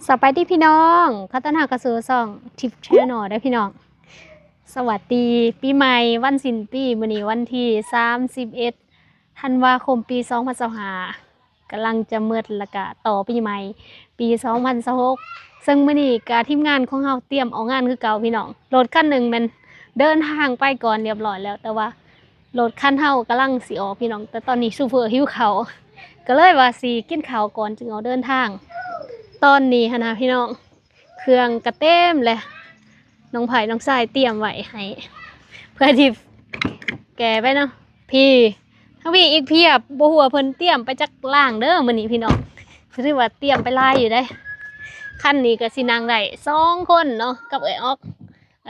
ສະບາຍດີພີ່ນ້ອງ ຂໍຕ້ອນຮັບເຂົ້າສູ່ຊ່ອງ Tip Channel ເດີພີ່ນ້ອງ. ສະຫວັດດີປີໃໝ່ ວັນສິ້ນປີ ມື້ນີ້ວັນທີສາມສິບເອັດ ທັນວາຄົມ ປີສອງພັນຊາວຫ້າ ກຳລັງຈະໝົດ ແລ້ວກະຕໍ່ປີໃໝ່ປີສອງພັນຊາວຫົກ ເຊິ່ງມື້ນີ້ກະທີມງານຂອງເຮົາຕຽມອອກງານຄືເກົ່າພີ່ນ້ອງ. ລົດຄັນໜຶ່ງແມ່ນເດີນທາງໄປກ່ອນຮຽບຮ້ອຍແລ້ວ ແຕ່ວ່າ ລົດຄັນເຮົາກຳລັງຊິອອກພີ່ນ້ອງ ແຕ່ຕອນນີ້ໂຊເຟີຫິວເຂົ້າ ກໍເລີຍວ່າຊິກິນເຂົ້າກ່ອນຈຶ່ງອອກເດີນທາງ. ຕອນນີ້ຫັ້ນນະພີ່ນ້ອງ ເຄື່ອງກະເຕັມແຫຼະ ນ້ອງໃຜນ້ອງຊາຍຕຽມໄວ້ໃຫ້ ເພື່ອທີ່ແກ່ໄປເນາະ. ພີ້ ທັງພີ້ອີກພຽບ ບໍ່ຮູ້ວ່າເພິ່ນຕຽມໄປຈັກລ່າງເດີມື້ນີ້ພີ່ນ້ອງ ຖືວ່າຕຽມໄປຫຼາຍຢູ່ເດ້. ຄັນນີ້ກໍຊິນັ່ງໄດ້ສອງຄົນເນາະ ກັບເອື້ອຍອອກ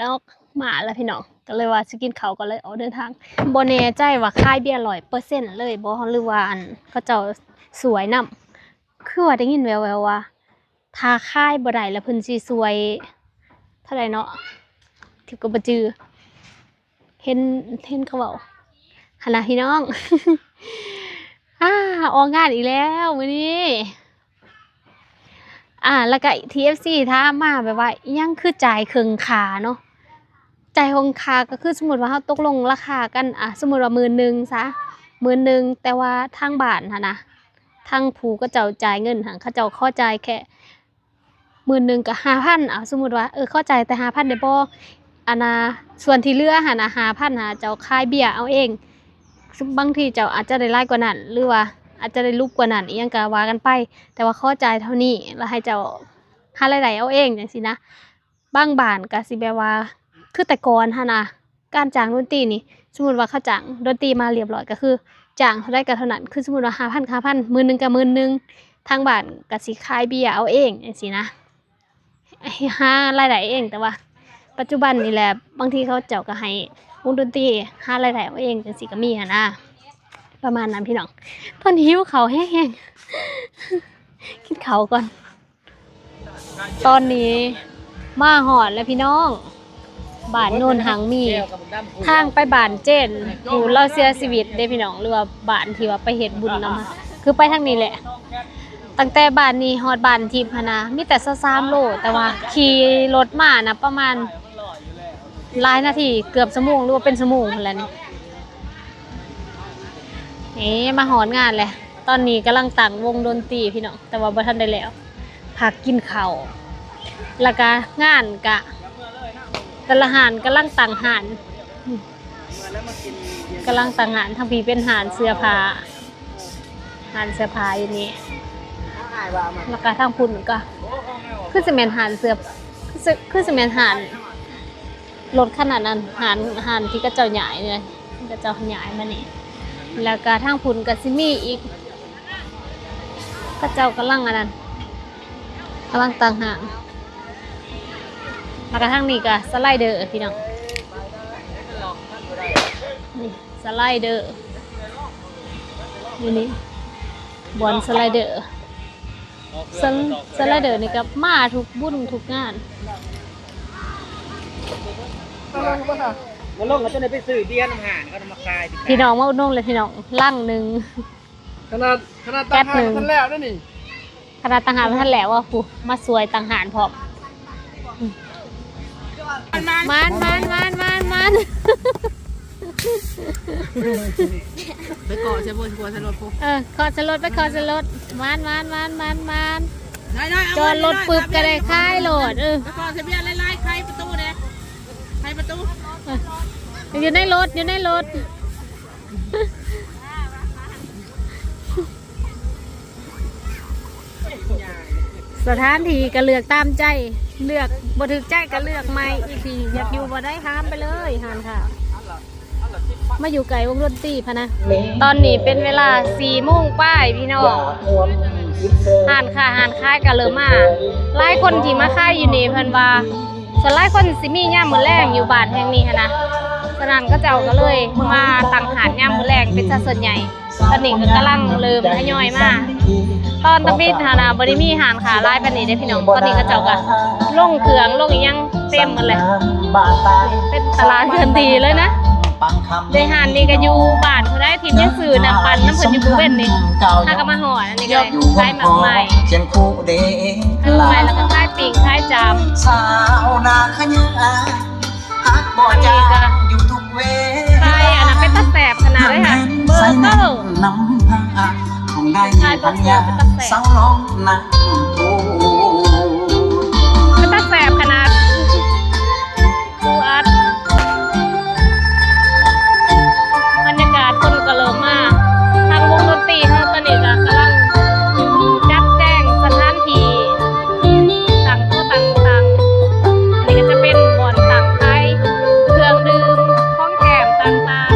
ອອກມາແລ້ວພີ່ນ້ອງ ກໍເລີຍວ່າຊິກິນເຂົ້າກ່ອນເລີຍອອກເດີນທາງ. ບໍ່ແນ່ໃຈວ່າຂາຍເບຍຮ້ອຍເປີເຊັນເລີຍບໍ່ ຫຼືວ່າ ອັນ ເຂົາເຈົ້າສວຍນຳ. ຄືວ່າໄດ້ຍິນແວ່ວໆວ່າ ຖ້າຂາຍບໍ່ໄດ້ແລ້ວເພິ່ນຊິສວຍເທົ່າໃດເນາະ ທິບກໍບໍ່ຈື່ ເຫັນ ເຫັນເຂົາເວົ້າຫັ້ນນະພີ່ນ້ອງ. ອາ ອອກງານອີກແລ້ວມື້ນີ້. ອາ ແລ້ວກະທີ່ເອັຟຊີຖາມມາແບບວ່າ ອີ່ຫຍັງຄືຈ່າຍເຄິ່ງຄ່າເນາະ ຈ່າຍເຄິ່ງຄ່າກໍຄືສົມມຸດວ່າເຮົາຕົກລົງລາຄາກັນ ອາ ສົມມຸດວ່າໝື່ນໜຶ່ງຊະ ໝື່ນໜຶ່ງ ແຕ່ວ່າທາງບ້ານຫັ້ນນະ ທາງຜູ້ເຂົາເຈົ້າຈ່າຍເງິນຫັ້ນ ເຂົາເຈົ້າຂໍຈ່າຍແຄ່ໝື່ນໜຶ່ງກໍຫ້າພັນ ເອົາ ສົມມຸດວ່າ ເອີ ຂໍຈ່າຍແຕ່ຫ້າພັນໄດ້ບໍ່ ອັນນ່າ ສ່ວນທີ່ເຫຼືອຫັ້ນນະ ຫ້າພັນ ຫາເຈົ້າຂາຍເບຍເອົາເອງ. ບາງທີເຈົ້າອາດຈະໄດ້ຫຼາຍກວ່ານັ້ນ ຫຼືວ່າອາດຈະໄດ້ຫຼຸບກວ່ານັ້ນ ອີ່ຫຍັງກໍວ່າກັນໄປ ແຕ່ວ່າຂໍຈ່າຍເທົ່ານີ້ ແລ້ວໃຫ້ເຈົ້າຫາລາຍໄດ້ເອົາເອງ ຈັ່ງຊີ້ນະ. ບາງບ້ານກໍຊິແບບວ່າ ຄືແຕ່ກ່ອນຫັ້ນນະ ການຈ້າງດົນຕີນີ້ ສົມມຸດວ່າເຂົາຈ້າງດົນຕີມາຮຽບຮ້ອຍ ກໍຄືຈ້າງເທົ່າໃດກໍເທົ່ານັ້ນ ຄືສົມມຸດວ່າຫ້າພັນ ຫ້າພັນ ໝື່ນໜຶ່ງກໍໝື່ນໜຶ່ງ ທາງບ້ານກໍຊິຂາຍເບຍເອົາເອງ ຈັ່ງຊີ້ນະ ຫາລາຍໄດ້ເອງ. ແຕ່ວ່າປັດຈຸບັນນີ້ແຫຼະ ບາງທີເຂົາເຈົ້າກໍໃຫ້ວົງດົນຕີຫາລາຍໄດ້ເອົາເອງ ຈັ່ງຊີ້ກໍມີຫັ້ນນະ ປະມານນັ້ນພີ່ນ້ອງ. ຕອນນີ້ຫິວເຂົ້າແຮງໆ ກິນເຂົ້າກ່ອນ. ຕອນນີ້ມາຮອດແລ້ວພີ່ນ້ອງ ບ້ານໂນນຮັງມີ ທາງໄປບ້ານເຈນ ຜູ້ລາວເສຍຊີວິດເດ້ພີ່ນ້ອງ ຫຼືວ່າບ້ານທີ່ວ່າໄປເຮັດບຸນນຳ ຄືໄປທາງນີ້ແຫຼະ. ຕັ້ງແຕ່ບ້ານນີ້ຮອດບ້ານທິບຫັ້ນນະ ມີແຕ່ຊາວສາມໂລ ແຕ່ວ່າຂີ່ລົດມານະປະມານຫຼາຍນາທີ ເກືອບຊົ່ວໂມງ ຫຼືວ່າເປັນຊົ່ວໂມງພຸ້ນແຫຼະນີ້. ເອ ມາຮອດງານແລ້ວ ຕອນນີ້ກຳລັງຕັ້ງວົງດົນຕີພີ່ນ້ອງ ແຕ່ວ່າບໍ່ທັນໄດ້ແລ້ວ ພັກກິນເຂົ້າ ແລ້ວກະງານກະ ແຕ່ລະຮ້ານກຳລັງຕັ້ງຮ້ານ ກຳລັງຕັ້ງຮ້ານ. ທາງພີ້ເປັນຮ້ານເສື້ອຜ້າ ຮ້ານເສື້ອຜ້າຢູ່ນີ້ ແລ້ວກະທາງພຸ້ນກະ ຄືຊິແມ່ນຮ້ານເສື້ອ ຄືຊິ ຄືຊິແມ່ນຮ້ານ ລົດຄັນນັ້ນ ຮ້ານ ຮ້ານທີ່ເຂົາເຈົ້າຍ້າຍເລີຍ ເຂົາເຈົ້າຍ້າຍມານີ້ ແລ້ວກະທາງພຸ້ນກະຊິມີອີກ ເຂົາເຈົ້າກຳລັງອັນນັ້ນ ກຳລັງຕັ້ງຮ້ານ ແລ້ວກະທາງນີ້ກະສະໄລເດີພີ່ນ້ອງ ນີ້ສະໄລເດີ ນີ້ ນີ້ບ່ອນສະໄລເດີ. ສະ ສະໄລເດີນີ້ກໍມາທຸກບຸນທຸກງານ ມາລົງ ມາລົງ ກໍຈະໄດ້ໄປຊື້ເບຍນຳຮ້ານເຂົານຳມາຂາຍ. ພີ່ນ້ອງມາອຸດໜູນເລີຍພີ່ນ້ອງ ລັງໜຶ່ງ ຂະໜາດ ຂະໜາດຕັ້ງຮ້ານບໍ່ທັນແລ້ວເດ້ນີ້ ຂະໜາດຕັ້ງຮ້ານບໍ່ທັນແລ້ວວ່າ ຜູ້ມາຊ່ວຍຕັ້ງຮ້ານພ້ອມ. ມານ ມານ ມານ ມານ ມານ ໄປເກາະໃສ່ບົນຫົວໃສ່ລົດພຸ້ນ ເອີ ເກາະໃສ່ລົດ ໄປເກາະໃສ່ລົດ ມານ ມານ ມານ ມານ ມານ ໄດ້ໆ ເອົາ ຈອດລົດປຶບກໍໄດ້ຂາຍໂລດ ເອີ ໄປເກາະໃສ່ເບຍຫຼາຍໆ ໄຂປະຕູແດ່ ໄຂປະຕູ ເອີ ຢູ່ໃນລົດ ຢູ່ໃນລົດ. ສະຖານທີ່ກໍເລືອກຕາມໃຈ ເລືອກບໍ່ຖືກໃຈກໍເລືອກໃໝ່ອີກທີ ຢາກຢູ່ບ່ອນໃດຫ້າມໄປເລີຍ ຮ້ານຄ້າ ມາຢູ່ໃກ້ວົງດົນຕີພະນະ. ຕອນນີ້ເປັນເວລາສີ່ໂມງປາຍພີ່ນ້ອງ ຮ້ານຄ້າຮ້ານຂາຍກໍເລີ່ມມາ ຫຼາຍຄົນທີ່ມາຂາຍຢູ່ນີ້ເພິ່ນວ່າ ສ່ວນຫຼາຍຄົນຊິມີຍາມມື້ແລງຢູ່ບ້ານແຫ່ງນີ້ຫັ້ນນະ ສະນັ້ນເຂົາເຈົ້າກໍເລີຍມາຕັ້ງຮ້ານຍາມມື້ແລງເປັນຊະສ່ວນໃຫຍ່. ຕອນນີ້ກໍກຳລັງເລີ່ມທະຍອຍມາ ຕອນທຳອິດຫັ້ນນະ ບໍ່ໄດ້ມີຮ້ານຄ້າຫຼາຍປານນີ້ເດ້ພີ່ນ້ອງ ຕອນນີ້ເຂົາເຈົ້າກໍລົງເຄື່ອງລົງອີ່ຫຍັງເຕັມໝົດແລ້ວ ເປັນຕະຫຼາດເຄື່ອນທີ່ເລີຍນະ. ແຕ່ຮ້ານນີ້ກໍຢູ່ບ້ານຜູ້ໃດທີ່ຍັງຊື້ນ້ຳປັ່ນນຳເພິ່ນຢູ່ມື້ເວັນນີ້ ຫາກໍມາຮອດ ອັນນີ້ກໍຂາຍໝາກໄມ້ ໝາກໄມ້ ແລ້ວກໍ ສາວນາຂະຍາ ຮັກບໍ່ຈາງຢູ່ທຸກເວລາ ໄຂ່ອັນນັ້ນເປັນຕາແຊບຂະໜາດເລີຍຫະ ເບີເກີ້ ນຳພາ ໄຂ່ເບີເກີ້ເປັນຕາແຊບ ສາວລອງນາໂອ ເປັນຕາແຊບຂະໜາດ. ບັນຍາກາດຄົນກໍເລີ່ມມາ ທາງວົງດົນຕີເຮົາຕອນນີ້ກໍກຳລັງຈັດແຈງສະຖານທີ່ ຕັ້ງໂຕະຕັ້ງຕັ່ງ ອັນນີ້ກໍຈະເປັນບ່ອນຕັ້ງຂາຍເຄື່ອງດື່ມ ຂອງແກ້ມຕ່າງ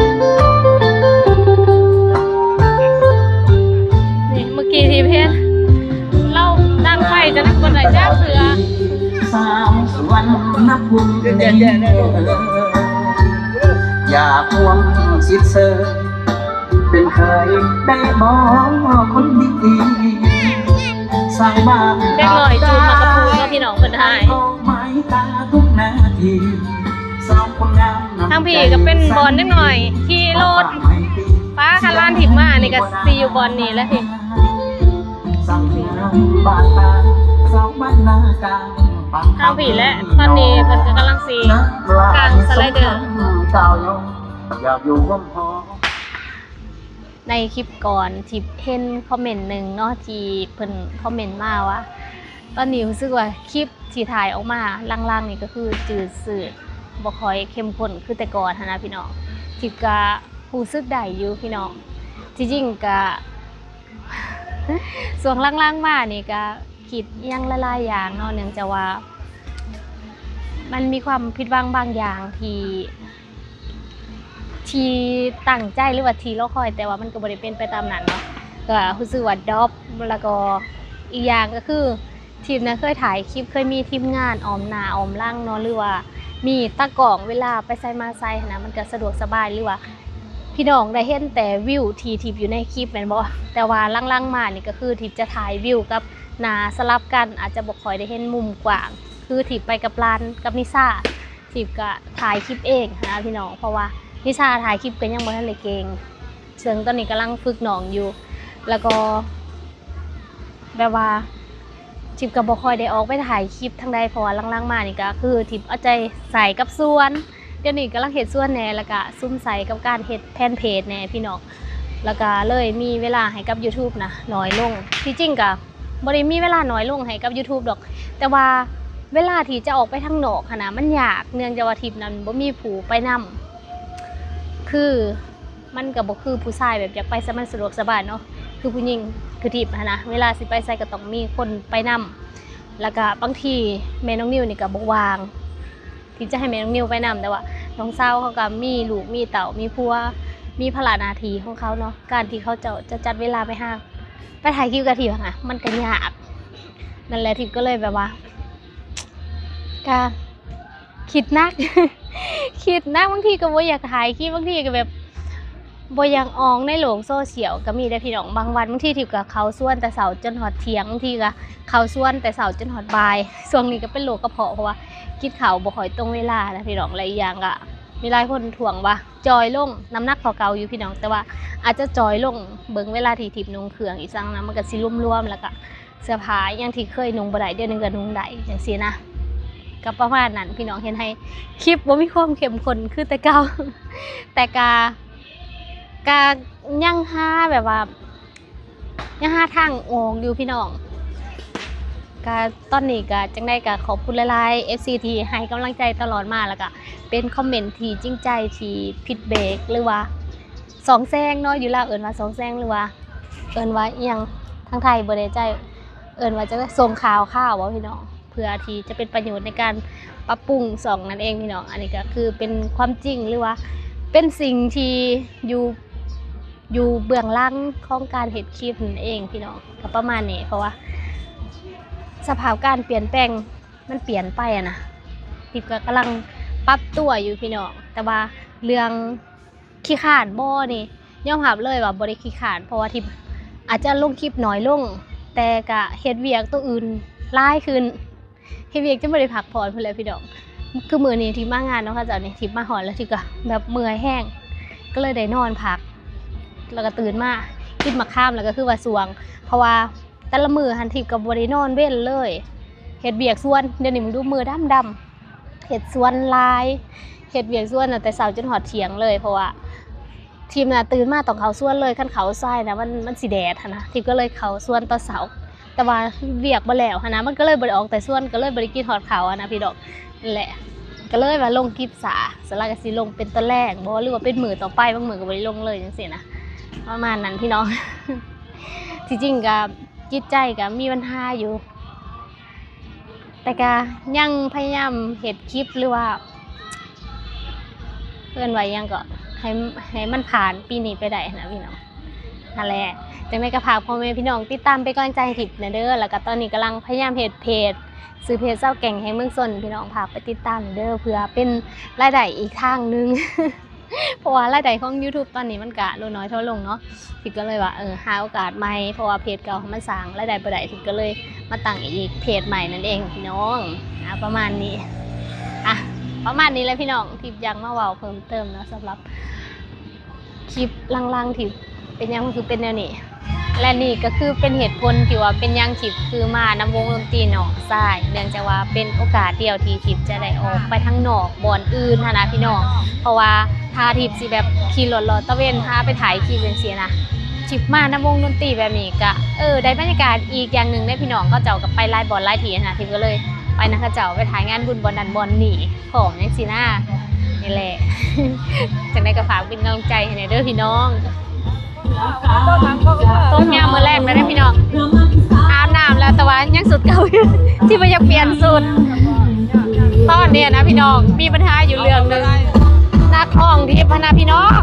ໆ ນີ້ ເມື່ອກີ້ທີ່ເຫັນ ລາວດັງໄຟຈະໄດ້ບໍ່ໄດ້ຈັກເທື່ອ ສາວສຸວັນນະພູມ ຢາກຮ່ວມຊິດເຊີ ເປັນເຄີຍໄດ້ບໍ່ຄົນດີ ສາວບ້ານ ເດັກນ້ອຍຈູດໝາກກະພຸນເນາະ ພີ່ນ້ອງເພິ່ນຮ້າຍ ກໍໄມ້ຕາທຸກນາທີ ສາວຄົນງາມ ທາງພີ້ກໍເປັນບ່ອນເດັກນ້ອຍຂີ່ລົດ ປ້າຄັນຫຼານທິບມານີ້ກໍຊິຢູ່ບ່ອນນີ້ແຫຼະພີ້ ສາວງາມບ້ານຕາ ສາວບ້ານນາກາງ ທາງພີ້ແຫຼະ ຕອນນີ້ເພິ່ນກໍກຳລັງຊິກາງສະໄລເດີ ຢາກຢູ່ຮ່ວມຫໍ ໃນຄລິບກ່ອນທີ່ເຫັນຄອມເມັນໜຶ່ງເນາະ ທີ່ເພິ່ນຄອມເມັນມາວ່າ ຕອນນີ້ຮູ້ສຶກວ່າຄລິບທີ່ຖ່າຍອອກມາຫຼັງໆນີ້ກໍຄືຈືດຊືດ ບໍ່ຄ່ອຍເຂັ້ມຂຸ້ນຄືແຕ່ກ່ອນຫັ້ນນະພີ່ນ້ອງ ທິບກະຮູ້ສຶກໄດ້ຢູ່ພີ່ນ້ອງ ທີ່ຈິງກະ ຊ່ວງຫຼັງໆມານີ້ກະຄິດຫຍັງຫຼາຍໆຢ່າງເນາະ ເນື່ອງຈາກວ່າມັນມີຄວາມຜິດຫວັງບາງຢ່າງທີ່ ທີ່ຕັ້ງໃຈ ຫຼືວ່າທີ່ລໍຄອຍ ແຕ່ວ່າມັນກໍບໍ່ໄດ້ເປັນໄປຕາມນັ້ນເນາະ ກໍຮູ້ສຶກວ່າດຣອບ ແລ້ວກໍອີກຢ່າງກໍຄື ທິບນະເຄີຍຖ່າຍຄລິບ ເຄີຍມີທີມງານອ້ອມໜ້າອ້ອມຫຼັງເນາະ ຫຼືວ່າມີຕາກ້ອງ ເວລາໄປໃສມາໃສຫັ້ນນະ ມັນກໍສະດວກສະບາຍ ຫຼືວ່າພີ່ນ້ອງໄດ້ເຫັນແຕ່ວິວທີ່ທິບຢູ່ໃນຄລິບແມ່ນບໍ່? ແຕ່ວ່າຫຼັງໆມານີ້ກໍຄືທິບຈະຖ່າຍວິວກັບໜ້າສະຫຼັບກັນ ອາດຈະບໍ່ຄ່ອຍໄດ້ເຫັນມຸມກວ້າງ ຄືທິບໄປກັບຫຼານກັບນິຊາ ທິບກໍຖ່າຍຄລິບເອງຫັ້ນນະພີ່ນ້ອງ ເພາະວ່ານິຊາຖ່າຍຄລິບກໍຍັງບໍ່ທັນໄດ້ເກັ່ງ ເຊິ່ງຕອນນີ້ກຳລັງຝຶກນ້ອງຢູ່ ແລ້ວກໍ ແບບວ່າທິບກໍບໍ່ຄ່ອຍໄດ້ອອກໄປຖ່າຍຄລິບທາງໃດ ເພາະວ່າຫຼັງໆມານີ້ກໍຄືທິບເອົາໃຈໃສ່ກັບສວນ ດຽວນີ້ກຳລັງເຮັດສວນແດ່ ແລ້ວກໍສຸມໃສ່ກັບການເຮັດແຟນເພຈແດ່ພີ່ນ້ອງ ແລ້ວກໍເລີຍມີເວລາໃຫ້ກັບ YouTube ນະໜ້ອຍລົງ ທີ່ຈິງກໍບໍ່ໄດ້ມີເວລາໜ້ອຍລົງໃຫ້ກັບ YouTube ດອກ ແຕ່ວ່າເວລາທີ່ຈະອອກໄປທາງນອກຫັ້ນນະ ມັນຍາກ ເນື່ອງຈາກວ່າທິບນັ້ນບໍ່ມີຜູ້ໄປນຳ ຄື ມັນກໍບໍ່ຄືຜູ້ຊາຍແບບຢາກໄປໃສມັນສະດວກສະບາຍເນາະ ຄືຜູ້ຍິງຄືທິບຫັ້ນນະ ເວລາຊິໄປໃສກໍຕ້ອງມີຄົນໄປນຳ ແລ້ວກໍບາງທີແມ່ນ້ອງນິວນີ້ກໍບໍ່ວ່າງທີ່ຈະໃຫ້ແມ່ນ້ອງນິວໄປນຳ ແຕ່ວ່ານ້ອງສາວເຂົາກໍມີລູກມີເຕົ້າ ມີຜົວ ມີພາລະໜ້າທີ່ຂອງເຂົາເນາະ ການທີ່ເຂົາເຈົ້າຈະຈັດເວລາໄປຫາ ໄປຖ່າຍຄລິບກັບທິບຫັ້ນນະ ມັນກໍຍາກ ນັ້ນແຫຼະ ທິບກໍເລີຍແບບວ່າ ກະຄິດໜັກ ຄິດໜັກ ບາງທີກໍບໍ່ຢາກຖ່າຍຄລິບ ບາງທີກໍແບບບໍ່ຢາກອອກໃນໂລກໂຊຊຽວກໍມີເດ້ພີ່ນ້ອງ ບາງວັນ ບາງທີທິບກໍເຂົ້າສວນແຕ່ເຊົ້າຈົນຮອດທ່ຽງ ບາງທີກໍເຂົ້າສວນແຕ່ເຊົ້າຈົນຮອດບ່າຍ ຊ່ວງນີ້ກໍເປັນໂລກກະເພາະ ເພາະວ່າກິນເຂົ້າບໍ່ຄ່ອຍຕົງເວລານະພີ່ນ້ອງ ແລະ ອີກຢ່າງກໍມີຫຼາຍຄົນທ້ວງວ່າຈ່ອຍລົງ ນ້ຳໜັກເທົ່າເກົ່າຢູ່ພີ່ນ້ອງ ແຕ່ວ່າອາດຈະຈ່ອຍລົງ ເບິ່ງເວລາທີ່ທິບນຸ່ງເຄື່ອງອີ່ຫຍັງນະ ມັນກໍຊິລວມໆ ແລ້ວກໍ ເສື້ອຜ້າອີ່ຫຍັງທີ່ເຄີຍນຸ່ງບໍ່ໄດ້ ດຽວນີ້ກໍນຸ່ງໄດ້ຈັ່ງຊີ້ນະ ກໍປະມານນັ້ນພີ່ນ້ອງ ເຮັດໃຫ້ຄລິບບໍ່ມີຄວາມເຂັ້ມຂຸ້ນຄືແຕ່ເກົ່າ ແຕ່ກະ ກະຍັງຫາແບບວ່າ ຍັງຫາທາງອອກຢູ່ພີ່ນ້ອງ ກະຕອນນີ້ກະຈັ່ງໃດກະຂອບຄຸນຫຼາຍໆ ເອັຟຊີ ທີ່ໃຫ້ກຳລັງໃຈຕະຫຼອດມາ ແລ້ວກະເປັນຄອມເມັນທີ່ຈິງໃຈ ທີ່ຟີດແບັກ ຫຼືວ່າ ສ່ອງແສງເນາະ ຢູ່ລາວເອີ້ນວ່າສ່ອງແສງ ຫຼືວ່າເອີ້ນວ່າອີ່ຫຍັງ ທາງໄທບໍ່ແນ່ໃຈ ເອີ້ນວ່າຈັ່ງໃດ ສົ່ງຂ່າວຄາວບໍພີ່ນ້ອງ ເພື່ອທີ່ຈະເປັນປະໂຫຍດໃນການປັບປຸງຊ່ອງນັ້ນເອງພີ່ນ້ອງ ອັນນີ້ກໍຄືເປັນຄວາມຈິງ ຫຼືວ່າເປັນສິ່ງທີ່ຢູ່ ຢູ່ເບື້ອງຫຼັງຂອງການເຮັດຄລິບນັ້ນເອງພີ່ນ້ອງ ກໍປະມານນີ້ ເພາະວ່າສະພາບການປ່ຽນແປງມັນປ່ຽນໄປຫັ້ນນະ ທິບກໍກຳລັງປັບຕົວຢູ່ພີ່ນ້ອງ ແຕ່ວ່າເລື່ອງ ຂີ້ຄ້ານບໍ່ນີ້ ຍອມຮັບເລີຍວ່າບໍ່ໄດ້ຂີ້ຄ້ານ ເພາະວ່າທິບອາດຈະລົງຄລິບໜ້ອຍລົງ ແຕ່ກະເຮັດວຽກໂຕອື່ນຫຼາຍຂຶ້ນ ເຮັດວຽກຈົນບໍ່ໄດ້ພັກຜ່ອນພຸ້ນແຫຼະພີ່ນ້ອງ ຄືມື້ນີ້ທິບມາງານເນາະ ເຂົາເຈົ້ານີ້ ທິບມາຮອດແລ້ວທິບກະແບບເມື່ອຍແຮງ ກໍເລີຍໄດ້ນອນພັກ ແລ້ວກະຕື່ນມາກິນໝາກຂາມ ແລ້ວກະຄືວ່າສ່ວງ ເພາະວ່າ ແຕ່ລະມື້ຫັ້ນທິບກໍບໍ່ໄດ້ນອນເວັນເລີຍ ເຮັດວຽກສວນ. ດຽວນີ້ເບິ່ງດູ ມືດຳໆ ເຮັດສວນຫຼາຍ ເຮັດວຽກສວນຕັ້ງແຕ່ເຊົ້າຈົນຮອດທ່ຽງເລີຍ ເພາະວ່າທິບນະຕື່ນມາຕ້ອງເຂົ້າສວນເລີຍ ຄັນເຂົ້າຊາຍນະ ມັນ ມັນຊິແດດຫັ້ນນະ ທິບກໍເລີຍເຂົ້າສວນຕອນເຊົ້າ ແຕ່ວ່າວຽກບໍ່ແລ້ວຫັ້ນນະ ມັນກໍເລີຍບໍ່ໄດ້ອອກແຕ່ສວນ ກໍເລີຍບໍ່ໄດ້ກິນຮອດເຂົ້າຫັ້ນນະພີ່ນ້ອງ. ນັ້ນແຫຼະ ກໍເລີຍວ່າລົງຄລິບຊ້າ ສ່ວນຫຼາຍກໍຊິລົງເປັນຕອນແລງບໍ ຫຼືວ່າເປັນມື້ຕໍ່ໄປ ບາງມື້ກໍບໍ່ໄດ້ລົງເລີຍຈັ່ງຊີ້ນະ ປະມານນັ້ນພີ່ນ້ອງ. ທີ່ຈິງກໍຈິດໃຈກໍມີບັນຫາຢູ່ ແຕ່ກະຍັງພະຍາຍາມເຮັດຄລິບ ຫຼືວ່າເອີ້ນວ່າຫຍັງເກາະ ໃຫ້ ໃຫ້ມັນຜ່ານປີນີ້ໄປໄດ້ຫັ້ນນະພີ່ນ້ອງ. ຫັ້ນແຫຼະ ຈັ່ງໃດກໍຝາກພໍ່ແມ່ພີ່ນ້ອງຕິດຕາມເປັນກຳລັງໃຈໃຫ້ທິບແດ່ເດີ ແລ້ວກໍຕອນນີ້ກຳລັງພະຍາຍາມເຮັດເພຈ ຊື່ເພຈສາວແກ້ງແຫ່ງເມືອງຊົນ ພີ່ນ້ອງຝາກໄປຕິດຕາມເດີ ເພື່ອເປັນລາຍໄດ້ອີກທາງໜຶ່ງ. ເພາະວ່າລາຍໄດ້ຂອງຢູທູບຕອນນີ້ມັນກະຫຼຸດໜ້ອຍຖອຍລົງເນາະ ທິບກໍເລີຍວ່າ ເອີ ຫາໂອກາດໃໝ່ ເພາະວ່າເພຈເກົ່າມັນສ້າງລາຍໄດ້ບໍ່ໄດ້ ທິບກໍເລີຍມາຕັ້ງອີກເພຈໃໝ່ນັ້ນເອງພີ່ນ້ອງ. ອາ ປະມານນີ້ ອາ ປະມານນີ້ແຫຼະພີ່ນ້ອງ ທິບຢາກມາເວົ້າເພີ່ມເຕີມເນາະ ສຳລັບຄລິບຫຼັງໆ ທີ່ເປັນຫຍັງມັນຄືເປັນແນວນີ້ ແລະນີ້ກໍຄືເປັນເຫດຜົນທີ່ວ່າເປັນຫຍັງທິບຄືມານຳວົງດົນຕີນ້ອງຊາຍ ເນື່ອງຈາກວ່າເປັນໂອກາດດຽວທີ່ທິບຈະໄດ້ອອກໄປທາງນອກ ບ່ອນອື່ນຫັ້ນນະພີ່ນ້ອງ ເພາະວ່າຖ້າທິບຊິແບບຂີ່ລົດເລາະຕະເວນ ຫາໄປຖ່າຍຄລິບຈັ່ງຊີ້ນະ ທິບມານຳວົງດົນຕີແບບນີ້ກະ ເອີ ໄດ້ບັນຍາກາດອີກຢ່າງໜຶ່ງເດ້ພີ່ນ້ອງ. ເຂົາເຈົ້າກໍໄປຫຼາຍບ່ອນຫຼາຍທີ່ຫັ້ນນະ ທິບກໍເລີຍໄປນຳເຂົາເຈົ້າ ໄປຖ່າຍງານບຸນບ່ອນນັ້ນບ່ອນນີ້ພ້ອມຈັ່ງຊີ້ນະ. ນີ້ແຫຼະ ຈັ່ງໃດກໍຝາກເປັນກຳລັງໃຈໃຫ້ແດ່ເດີພີ່ນ້ອງ. ຕົກຍາມມື້ແລງແລ້ວເດ້ພີ່ນ້ອງ ອາບນ້ຳແລ້ວ ແຕ່ວ່າຍັງຊຸດເກົ່າຢູ່ ທີ່ບໍ່ຢາກປ່ຽນຊຸດ. ຕອນນີ້ນະພີ່ນ້ອງ ມີບັນຫາຢູ່ເລື່ອງໜຶ່ງ ນັກຮ້ອງທິບຫັ້ນນະພີ່ນ້ອງ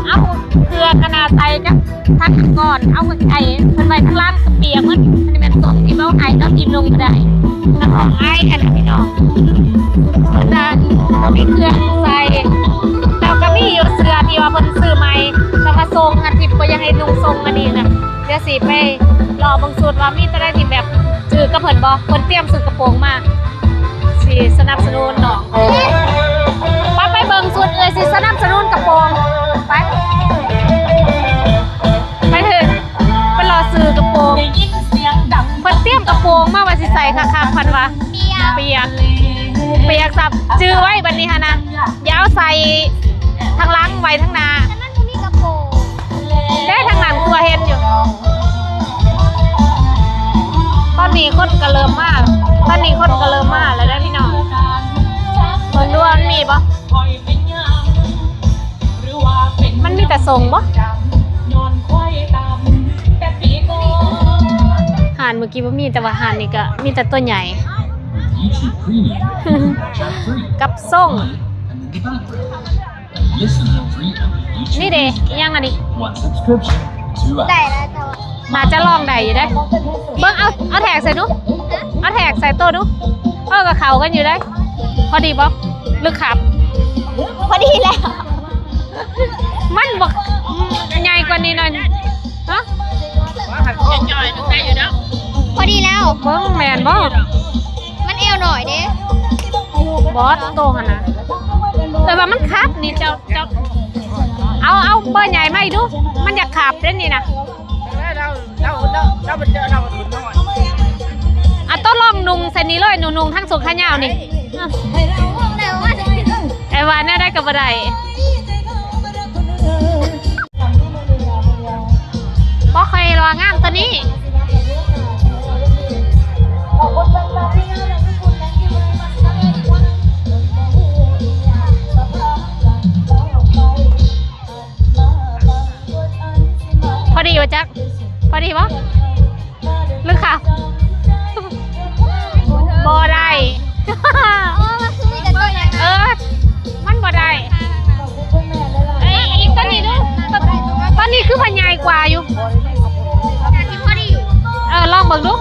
ເອົາເຄື່ອງຫັ້ນນະໃສ່ຈັກທັງກ່ອນ ເອົາໄປໃສ່ເພິ່ນໄວ້ທາງຫຼັງກໍປຽກໝົດ. ອັນນີ້ແມ່ນສົມທີ່ເວົ້າໃຫ້ເນາະ ຖິ້ມລົງກໍໄດ້ ນັກຮ້ອງໄອຫັ້ນນະພີ່ນ້ອງ. ເພິ່ນວ່າບໍ່ມີເຄື່ອງໃສ່ ແລ້ວກໍມີຢູ່ເສື້ອທີ່ວ່າເພິ່ນຊື້ໃໝ່ ແຕ່ວ່າຊົງອັນທີ່ບໍ່ຢາກໃຫ້ນຸ່ງຊົງອັນນີ້ນະ. ດຽວຊິໄປລໍເບິ່ງຊຸດວ່າມີຕົວໃດທີ່ແບບຖືກກັບເພິ່ນບໍ່ ເພິ່ນຕຽມຊຸດກະໂປງມາ ຊິສະໜັບສະໜູນນ້ອງ. ໄປ ໄປເບິ່ງຊຸດ ເອື້ອຍຊິສະໜັບສະໜູນກະໂປງ ໄປ ໄປເຖາະ. ໄປລໍຊື້ກະໂປງ ເພິ່ນຕຽມກະໂປງມາວ່າຊິໃສ່ຄັກໆ ເພິ່ນວ່າ ປຽກ ປຽກ ປຽກຊ້ຳ ຈື່ໄວ້ບັດນີ້ຫັ້ນນະ ຢ່າເອົາໃສ່ທາງຫຼັງ ໄວ້ທາງໜ້າ. ແຕ່ມັນບໍ່ມີກະໂປງເດ້ ທາງນັ້ນຄືວ່າເຫັນຢູ່. ຕອນນີ້ຄົນກໍເລີ່ມມາ ຕອນນີ້ຄົນກໍເລີ່ມມາແລ້ວເດ້ພີ່ນ້ອງ ເບິ່ງດູວ່າມັນມີບໍ່. ມັນມີແຕ່ຊົງບໍ່? ຮ້ານເມື່ອກີ້ບໍ່ມີ ແຕ່ວ່າຮ້ານນີ້ກໍມີແຕ່ຕົວໃຫຍ່ ກັບຊົງ. ນີ້ເດ້ ອີຫຍັງອັນນີ້ ໄດ້ແລ້ວ ແຕ່ວ່າ ໜ້າຈະລອງໄດ້ຢູ່ເດ້. ເບິ່ງ ເອົາ ເອົາແທກໃສ່ດູ ເອົາແທກໃສ່ໂຕະດູ. ເອີ ກໍເຂົ້າກັນຢູ່ເດ້. ພໍດີບໍ່ ຫຼືຂັບ? ພໍດີແລ້ວ ມັນບໍ່ໃຫຍ່ກວ່ານີ້ໜ້ອຍ? ຮະ? ພໍດີແລ້ວ. ເບິ່ງແມ່ນບໍ່? ມັນແອວໜ້ອຍເດ້. ບໍ່ ໂຕຫັ້ນນະ ແຕ່ວ່າມັນຂັບນີ້ ເຈົ້າ ເຈົ້າ ເອົາ ເອົາເບີໃຫຍ່ມາອີກດູ. ມັນຢາກຂັບເດ້ນີ້ນະ. ລາວ ລາວ ລາວ ລາວບໍ່ເຈີ ລາວກໍທຸນນ້ອຍ. ອ່ະ ໂຕລອງນຸ່ງໃສ່ນີ້ເລີຍ ນຸ່ງ ນຸ່ງທັງສູງຂາຍາວນີ້. ແຕ່ວ່າ ແຕ່ວ່າແນວໃດກໍບໍ່ໄດ້. ບໍ່ ຂ້ອຍວ່າງາມຕົວນີ້. ພໍດີບໍ່ຈັກ? ພໍດີບໍ່? ຫຼືຂາວ? ບໍ່ໄດ້. ເອີ ມັນບໍ່ໄດ້. ເອີ ອີກຕົວນີ້ດູ. ຕົວນີ້ຄືວ່າໃຫຍ່ກວ່າຢູ່. ເອີ ລອງເບິ່ງດູ.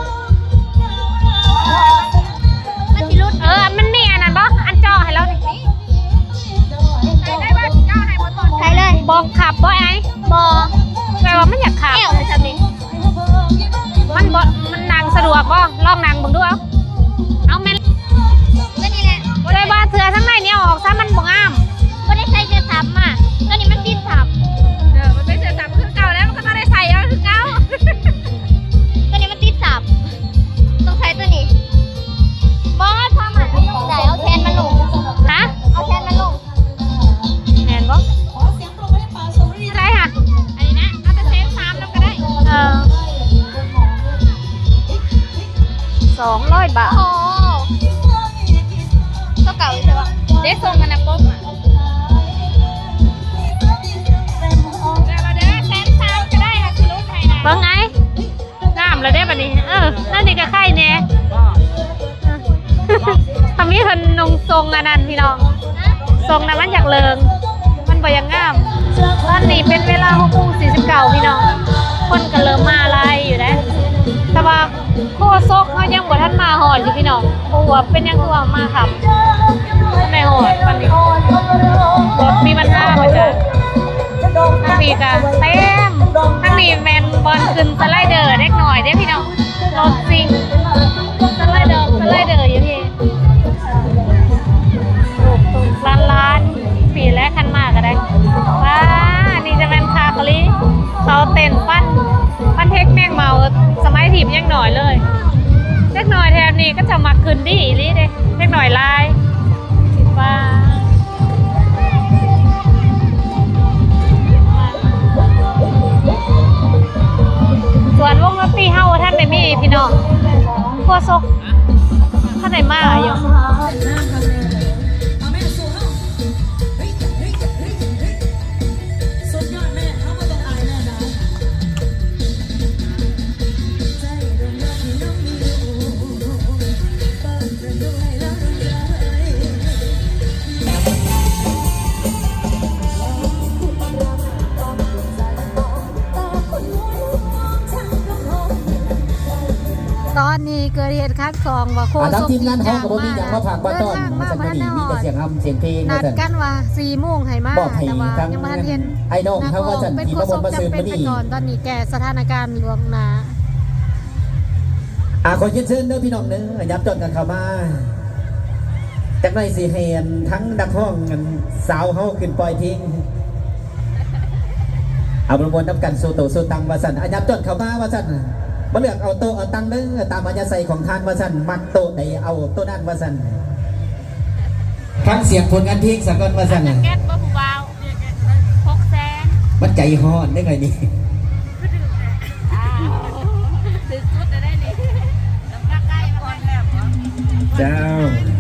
ມັນຊິຫຼຸດ. ເອີ ມັນມີອັນນັ້ນບໍ່? ອັນເຈາະໃຫ້ລາວນີ້. ໃສ່ເລີຍ. ບໍ່ຂັບບໍ່ອ້າຍ? ບໍ່. ແປວ່າມັນຢາກຂັບ. ແອວໃສ່ຊ່ຳນີ້. ມັນບໍ່ ມັນນັ່ງສະດວກບໍ່? ລອງນັ່ງເບິ່ງດູ. ເອົາ ເອົາແມ່ນ ແບບນີ້ແຫຼະ. ແຕ່ວ່າເສື້ອທາງໃນນີ້ເອົາອອກຊະ ມັນບໍ່ງາມ. ບໍ່ໄດ້ໃສ່ເສື້ອຊ້ຳມາ. ຕົວນີ້ມັນຕິດຊ້ຳ. ເອີ ມັນເປັນເສື້ອຊ້ຳຄືເກົ່າແລ້ວ ມັນກໍຕ້ອງໄດ້ໃສ່ເອົາຄືເກົ່າ. ຕົວນີ້ມັນຕິດຊ້ຳ. ປະ ໂອ້ໂຫ ຕົວເກົ່າຢູ່ໃສວະ? ເດ້ ສົ່ງອັນນະປົກມາ ໄດ້ມາເດີ ແສນສາມກໍໄດ້ ຫາຊິຫຼຸດໃຫ້ນະ ເບິ່ງໄອ້ ງາມແລ້ວເດ້ບັດນີ້. ເອີ ແນວນີ້ກໍໄຄແດ່ ຖ້າມີເພິ່ນນຸ່ງຊົງອັນນັ້ນພີ່ນ້ອງ ຊົງນະມັນຢາກເລີງ ມັນບໍ່ຢາກງາມ. ຕອນນີ້ເປັນເວລາຫົກໂມງສີ່ສິບເກົ້າພີ່ນ້ອງ ຄົນກໍເລີ່ມມາຫຼາຍຢູ່ເດ້ ແຕ່ວ່າ ໂຄສົກເຮົາຍັງບໍ່ທັນມາຮອດຢູ່ພີ່ນ້ອງ ບໍ່ຮູ້ວ່າເປັນຫຍັງຄືວ່າມາຄ່ຳ ບໍ່ໄດ້ຮອດປານນີ້ ລົດມີບັນຫາວ່າຊັ້ນ. ທາງນີ້ກະເຕັມ ທາງນີ້ແມ່ນບ່ອນຂຶ້ນສະໄລເດີເດັກນ້ອຍເດ້ພີ່ນ້ອງ ລົດຊິງສະໄລເດີ ສະໄລເດີຢູ່ພີ້ ລູກໆຫຼານໆ ປີແລກຄັນມາກໍໄດ້. ວ້າ ນີ້ຈະແມ່ນຄາຄະລີ ເຂົາເຕັ້ນປັ່ນ ປັ່ນເທັກແມງເໝົາ ສະໄໝທີ່ຍັງໜ້ອຍເລີຍ. ເດັກນ້ອຍແຖບນີ້ເຂົາເຈົ້າມັກຂຶ້ນດີອີ່ຫຼີເດ້ ເດັກນ້ອຍຫຼາຍ. ສ່ວນວົງດົນຕີເຮົາບໍ່ທັນໄດ້ມີພີ່ນ້ອງ ຄົວສົກ ທັນໄດ້ມາຢູ່. ຕອນນີ້ເກີດເຫດຂັດຂ້ອງວ່າໂຄສົກທີມງານເຮົາກໍບໍ່ມີຫຍັງມາຝາກມາຕ້ອນ ເດີນທາງມາບໍ່ທັນໄດ້ຮອດ ນັດກັນວ່າສີ່ໂມງໃຫ້ມາ ແຕ່ວ່າຍັງບໍ່ທັນເຫັນ. ນັກຮ້ອງເປັນໂຄສົກຈຳເປັນໄປກ່ອນ ຕອນນີ້ແກ້ສະຖານະການລ່ວງໜ້າ. ອ່າ ຂໍຮຽນເຊີນເດີພີ່ນ້ອງເດີ ຍາມຈອນກັນເຂົ້າມາ ຈັກໜ້ອຍຊິໃຫ້ອັນທັງນັກຮ້ອງອັນສາວເຮົາຂຶ້ນປ່ອຍເພງ ເອົາມ່ວນໆນຳກັນ ໂຊໂຕໂຊຕັງວ່າຊັ້ນ. ອາ ຍາມຈອນເຂົ້າມາວ່າຊັ້ນ ມາເລືອກເອົາໂຕະເອົາຕັ່ງເດີ ຕາມອັດຍາໄສຂອງທ່ານວ່າຊັ້ນ ມັກໂຕະໃດເອົາໂຕະນັ້ນວ່າຊັ້ນ. ຟັງສຽງຜົນງານເພງສາກ່ອນວ່າຊັ້ນ. ແກັດບໍ່ຜູ້ບ່າວ ຫົກແສນ ມັນໃຈຮ້ອນເດ້ຂ້ອຍນີ້ ຄືຖືກແທ້ ອ້າວ ຖືກສຸດແລ້ວໄດ໋ນີ້ ນ້ຳໜັກໄກ່ມັນແລ້ວບໍ່ ເຈົ້າ.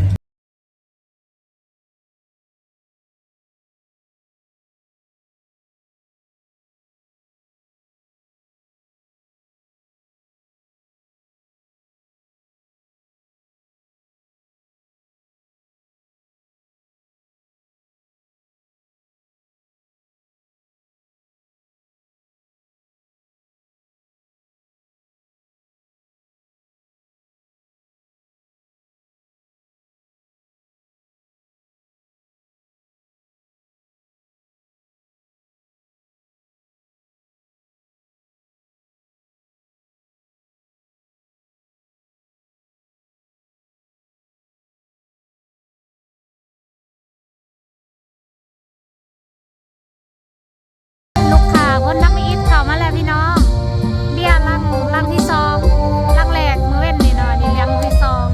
ລູກຄ້າຄົນທຳອິດເຂົ້າມາແລ້ວພີ່ນ້ອງ ເບຍລັງ ລັງທີສອງ ລັງແລກມື້ເວັນນີ້ເນາະ ອັນນີ້ລັງທີສອງ.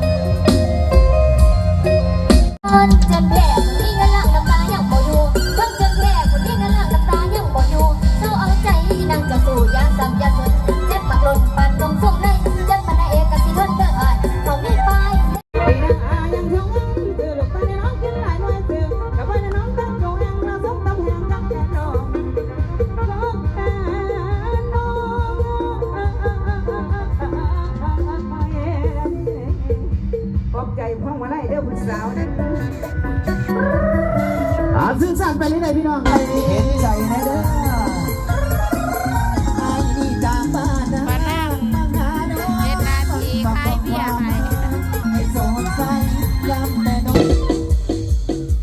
ຄົນຈົນແທ້ ມີເງິນລ້າງນ້ຳຕາຍັງບໍ່ຢູ່ ຄົນຈົນແທ້ ມີເງິນລ້າງນ້ຳຕາຍັງບໍ່ຢູ່ ເຈົ້າເອົາໃຈນາງຈະສູ້ຢ່າຊ້ຳຢ່າສົນ ເຈັບປາກລົ້ນປານຕົງສົງໃນ ເຈັບປານໃດກໍຊິທົນເດີອ້າຍ ເຂົາມີປາຍ. ຂອບໃຈພວງມາໄລເດີຜູ້ສາວເດີ ອ່າ ສື່ສານໄປເລື້ອຍໆ ພີ່ນ້ອງ ໃຫ້ເຫັນໃຈແດ່ເດີ ອ້າຍນີ້ຈາກບ້ານນາ ປານາງເຮັດໜ້າທີ່ຂາຍເບຍໃຫ້ ໃຫ້ສອດໃສຍາມແຕ່ນ້ອຍ.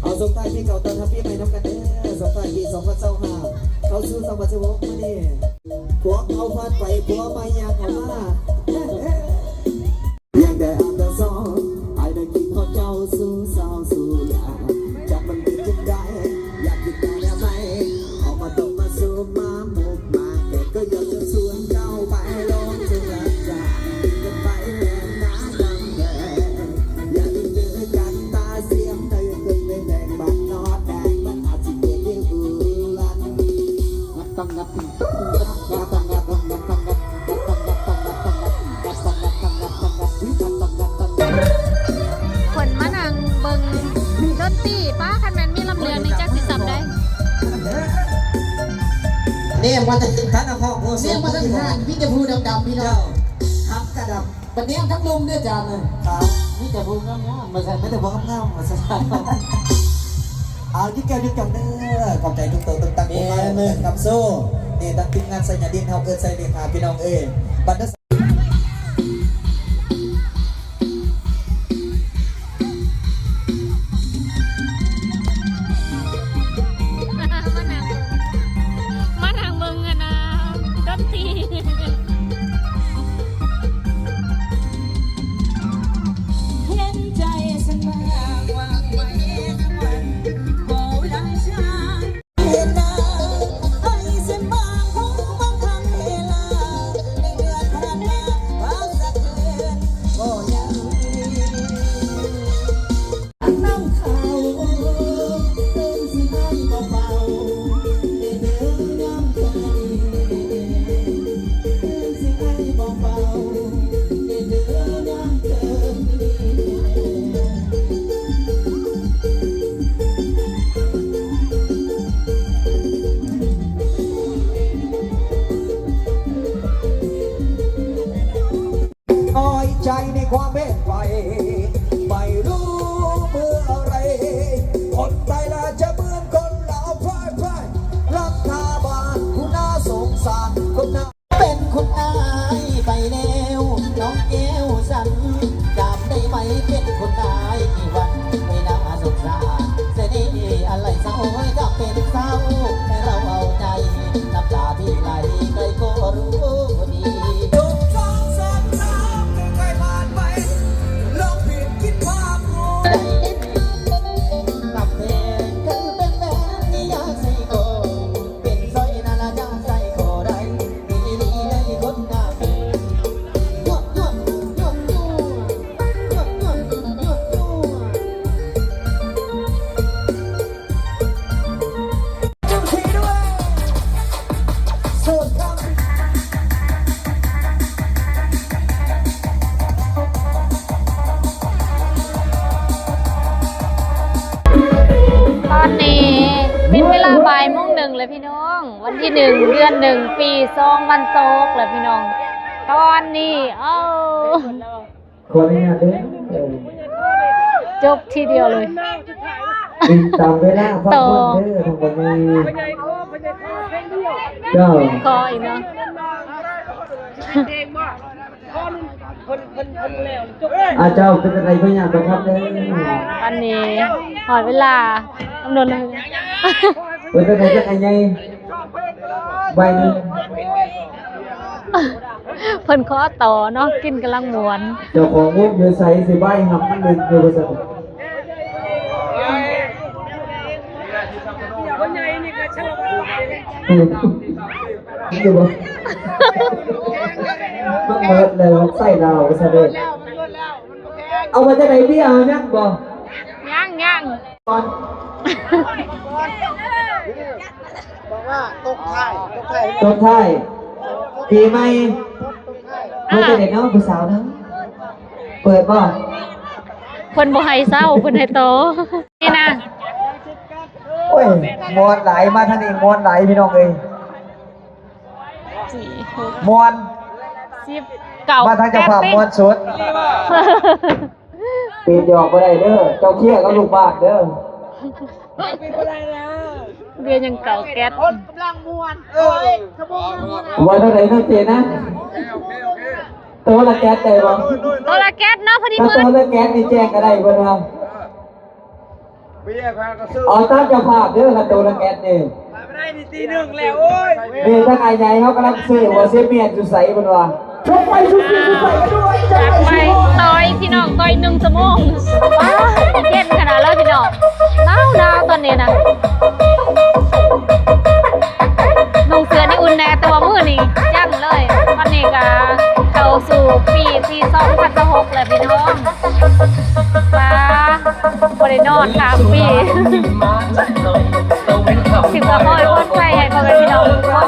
ເອົາ ສົ່ງທ້າຍປີເກົ່າຕ້ອນຮັບປີໃໝ່ນຳກັນເດີ ສົ່ງທ້າຍປີສອງພັນຊາວຫ້າ ເຂົ້າສູ່ສອງພັນຊາວຫົກ ມື້ນີ້ ພວກເຮົາຜ່ານໄປ ພວກໃໝ່ຍ່າງເຂົ້າມາ. ພຽງແຕ່ອາບຕາສອງ ອ້າຍໄດ້ຄິດຮອດເຈົ້າສູ່ສາວສູ່ຫຼ້າ ຈັກມັນເປັນຈັ່ງໃດ ຢາກກິນແນວໃດ ເອົາມາຕົ້ມມາຊຸມມາໝົກມາແກງ ກໍຢາກຈະຊວນເຈົ້າໄປລອງເທື່ອລະຈາ ກິນກັນໄປແລ່ນນາກຳແພງ ຢ່າລືມເດີກັນຕາສຽມ ໃນເຄີຍໄປແດງບ້ານນອດແດງ ມັນອາດຊິເປັນຢູ່ເຮືອນ ງັດຕັງງັດຕິງ ງັດຕັງງັດຕັງ ງັດຕັງງັດຕັງ ງັດຕັງງັດຕັງ ງັດຕັງງັດຕັງ. ແນມມາແຕ່ ທ່ານນະຄອນຜູ້ສູງ ແນມມາທາງຫ້ານ ມີແຕ່ຜູ້ດຳໆ ພີ່ນ້ອງ ເຈົ້າ ຮັບກະດຳ ບັດແນມທາງລຸ່ມເດີຈານ ເອີ ມີແຕ່ຜູ້ງາມໆ ວ່າຊັ້ນ ມີແຕ່ຜູ້ງາມໆ ວ່າຊັ້ນ ເອົາ ຍິກແກ້ວຍິກກຳເດີ ຂອບໃຈທຸກໂຕທຸກຕັງ ແມ່ນ ຜູ້ມາຮ່ວມກັນກັບໂຊ ນີ້ ທັງທີມງານໄຊຍະດິນ ເຮົາເອີ້ນໃສ່ເລຂາ ພີ່ນ້ອງເອີຍ ບັດ ມານັ່ງເບິ່ງ ມານັ່ງເບິ່ງອັນນ່າ ດົນຕີ ເຫັນໃຈສັນບາງ ວາງໄວ້ສະຫວັນ ບໍ່ໄດ້ສາ ນ້ອຍໃຈໃນຄວາມເປັນໄປ ໄມ່ຮູ້ເມື່ອໃດ ຄົນໄທລາວຈະເໝືອນຄົນລາວພາຍພາຍ ລັດຖະບານຜູ້ໜ້າສົງສານ ຄົນໜ້າ ເປັນຄຸນນາຍໄປແລ້ວ ນ້ອງແກ້ວສັນ ຈຳໄດ້ໄໝ ເປັນຄຸນນາຍທີ່ວັດ ໄປໜ້າສົງສານ ສະເໜ່ອາໄລສາວ ຈຳເປັນສາວ ແຕ່ລາວເອົາໃຈ ນ້ຳຕາທີ່ໄຫຼໃຜກໍຮູ້ດີ ຕອນນີ້ເປັນເວລາບ່າຍໂມງໜຶ່ງແລ້ວພີ່ນ້ອງ ວັນທີໜຶ່ງ ເດືອນໜຶ່ງ ປີສອງພັນຊາວຫົກແລ້ວພີ່ນ້ອງ ຕອນນີ້ ເອົາ ຂໍອະນຸຍາດເດີ ເອີ ຈົບທີດຽວເລີຍ ຕິດຕາມເວລາພັກຜ່ອນເດີ ທາງບໍ່ມີ ເຈົ້າ ຂໍອີກເນາະ ອາ ເຈົ້າ ເປັນຈັ່ງໃດ ຂໍອະນຸຍາດບັງຄັບເດີ ອັນນີ້ຮອດເວລາກຳນົດແລ້ວ ເປັນຈັ່ງໃດ ຈັກອັນໃຫຍ່ ໃບໜຶ່ງ ເພິ່ນຂໍຕໍ່ເນາະ ກິນກຳລັງມ່ວນ ເຈົ້າຂອງວົງຢູ່ໃສ ຊິໃບ້ຮັບມັນເບິ່ງຢູ່ວ່າຊັ້ນ ຢູ່ບໍ່ ມັນເໝິດແລ້ວ ໃສ່ລາວວ່າຊັ້ນເດີ ເອົາ ວ່າຈັ່ງໃດ ເບຍເຮົາຍັງບໍ່ ຍັງ ຍັງ ກ່ອນ ບອກວ່າຕົກທ້າຍ ຕົກທ້າຍ ຕົກທ້າຍ ປີໃໝ່ ຕົກທ້າຍ ວ່າຈະໄດ້ເນາະ ຜູ້ສາວເນາະ ເປີດບໍ່ ເພິ່ນບໍ່ໃຫ້ເຊົາ ເພິ່ນໃຫ້ຕໍ່ ນີ້ນະ ໂອ້ຍ ມ່ວນຫຼາຍ ມາທາງນີ້ມ່ວນຫຼາຍ ພີ່ນ້ອງເອີຍ ສີ່ ຫົກ ມ່ວນ ສິບ ເກົ້າ ມາທາງເຈົ້າພາບ ແປດ ມ່ວນສຸດ ປິດຫຍອກບໍ່ໄດ້ເດີ ເຈົ້າເຄຍກັບລູກບ້ານເດີ ເບຍຍັງເກົ່າແກັດ ຄົນກຳລັງມ່ວນ ເອີ ວ່າເທົ່າໃດເນາະເຈນະ ໂຕລະແກັດໄດ້ບໍ່ ໂຕລະແກັດເນາະ ພໍດີ ຖ້າ ເໝິດ ໂຕລະແກັດນີ້ແຈ້ງກໍໄດ້ເພິ່ນວ່າ ເອົາຕາມເຈົ້າພາບເດີ ຄັນໂຕລະແກັດນີ້ ໄດ້ນີ້ຕີໜຶ່ງແລ້ວ ໂອ້ຍ ນີ້ທາງອ້າຍໃຫຍ່ເຮົາກຳລັງຊື້ວ່າເຊມຽດຢູ່ໃສເພິ່ນວ່າ ຈະໄປສຸດທີ່ສຸດໃສກັນດ້ວຍ ຈະໄປ ໄປຕໍ່ອີກພີ່ນ້ອງ ຕໍ່ອີກໜຶ່ງຊົ່ວໂມງ ວ້າ ເຢັນຂະໜາດເລີຍພີ່ນ້ອງ ໜາວໆ ຕອນນີ້ນະ ນຸ່ງເສື້ອນີ້ອຸ່ນແດ່ ແຕ່ວ່າມື້ນີ້ຈັ່ງເລີຍ ຕອນນີ້ກະເຂົ້າສູ່ປີທີ່ສອງພັນຊາວຫົກແລ້ວພີ່ນ້ອງ ປ້າ ບໍ່ໄດ້ນອນຂ້າມປີ ຊິກະຂໍອວຍພອນໃສ່ໃຫ້ພໍ່ແມ່ພີ່ນ້ອງທຸກຄົ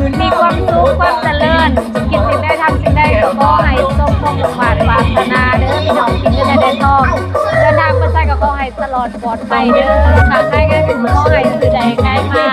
ນ ມີຄວາມສຸກ ຄວາມຈະເລີນ ຄິດສິ່ງໃດ ທຳສິ່ງໃດ ກໍຂໍໃຫ້ສົມຄວາມມຸ່ງມາດປາດຖະໜາເດີພີ່ນ້ອງ ຄິດສິ່ງໃດໄດ້ຕອງ ເດີນທາງໄປໃສກໍຂໍໃຫ້ຕະຫຼອດປອດໄພເດີ ຖ້າໃຜກໍຂໍໃຫ້ຊື່ໃດໃຜມາ